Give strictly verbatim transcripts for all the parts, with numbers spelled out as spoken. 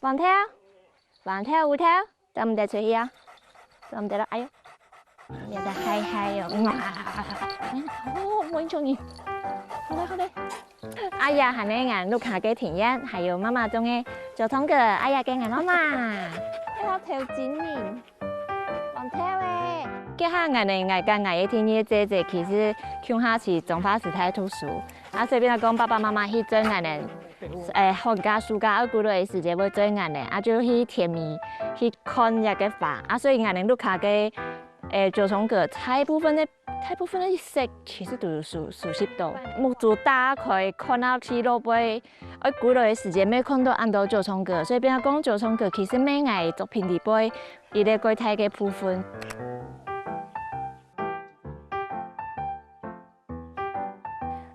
黃豆，黃豆，烏豆，走毋得出去啊，走毋得了，哎喲，你在嗨嗨喲，嗯啊，哦，我救你，好嘞好嘞。阿爺還有𠊎屋下个庭園，還有媽媽種个九重葛，阿爺个𠊎媽媽，還有頭精靈，黃豆誒。這下𠊎呢，𠊎跟𠊎个第二姐姐其實共下去彰化師大讀書，啊，所以變到講爸爸媽媽去做𠊎呢。 誒，寒假、暑假愛歸來个時節會做𠊎呢，啊，就去田尾去看這个花，啊，所以𠊎等屋下个，誒，九重葛大部分个，大部分个色其實都有熟，熟悉到。目珠打開，看到地路背，愛歸來个時節，乜看到恁多九重葛，所以變成講九重葛其實乜𠊎作品裡背一個蓋大个部分。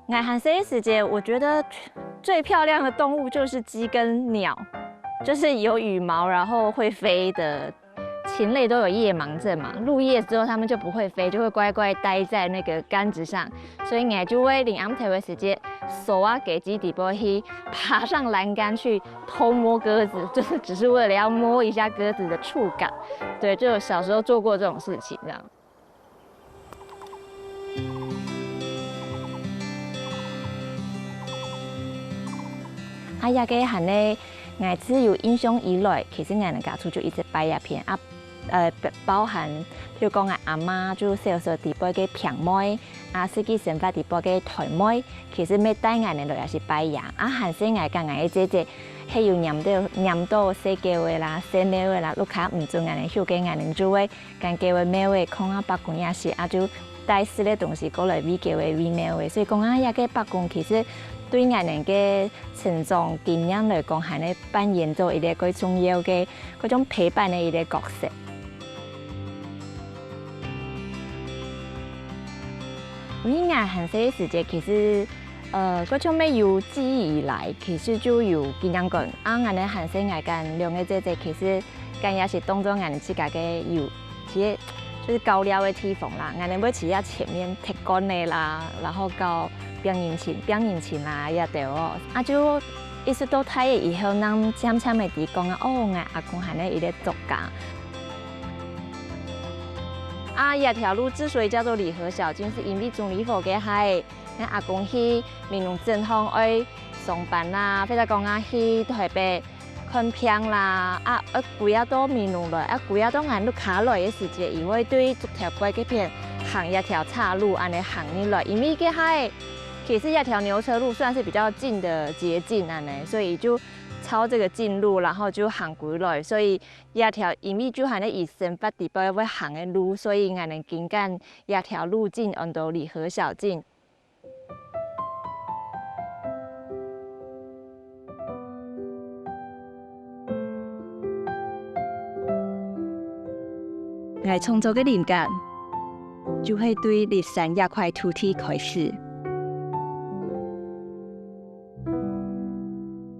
𠊎還細个時節，我覺得最漂亮的動物就是雞跟鳥，就是有羽毛，然後會飛的禽類都有夜盲症嘛。入夜之後，牠們就不會飛，就會乖乖待在那個杆子上。所以𠊎就會臨暗頭个時節，手啊，給雞底部去爬上欄杆去偷摸鴿子，就是只是為了要摸一下鴿子的觸感。對，就有小時候做過這種事情，這樣。 啊，這个還呢，𠊎自有印象以來，其實𠊎等家族就一直拜這片啊，呃，包含，譬如講𠊎阿媽就小時候底背个平妹，啊，實際生活底背个台妹，其實乜帶𠊎等來也係拜這。啊，還細𠊎跟𠊎个姐姐，係有拈到，拈到細狗仔啦、細貓仔啦，屋下毋准𠊎等畜个，𠊎等就會 跟該位貓仔講啊伯公也係啊，就帶食个東西過來餵該位餵貓仔。所以講啊，這个伯公其實對𠊎等个成長經驗來講，還係扮演著一個蓋重要个、蓋種陪伴个一個角色。因為𠊎還細个時節，其實，呃，蓋像乜有記憶以來，其實就有經驗過。啊，𠊎等還細，𠊎跟兩個姐姐，其實 該也係當作𠊎等自家个有，其實就係較尞个地方啦。𠊎等會去這前面踢館仔啦，然後搞拚人情、拚人情啦，這兜哦。啊，就一直到大了以後，正漸漸个知講啊，哦，𠊎阿公還係一個作家。啊，這條路之所以叫做禮盒小徑，是因為鍾理和該下，𠊎阿公去美濃鎮吼愛上班啦，或者講啊去台北 看病啦，啊，愛歸啊到美濃來，啊，歸啊到𠊎屋下來个時節，佢會對竹條街該片行這條岔路，恁仔行入來。因為該下其實這條牛車路算是比較近的捷徑恁仔，所以就抄這個近路，然後就行歸來。所以這條因為就還係佢生活底背會行个路，所以𠊎等緊跟這條路徑安到禮盒小徑。 𠊎創作个靈感，就係對梨山這塊土地開始。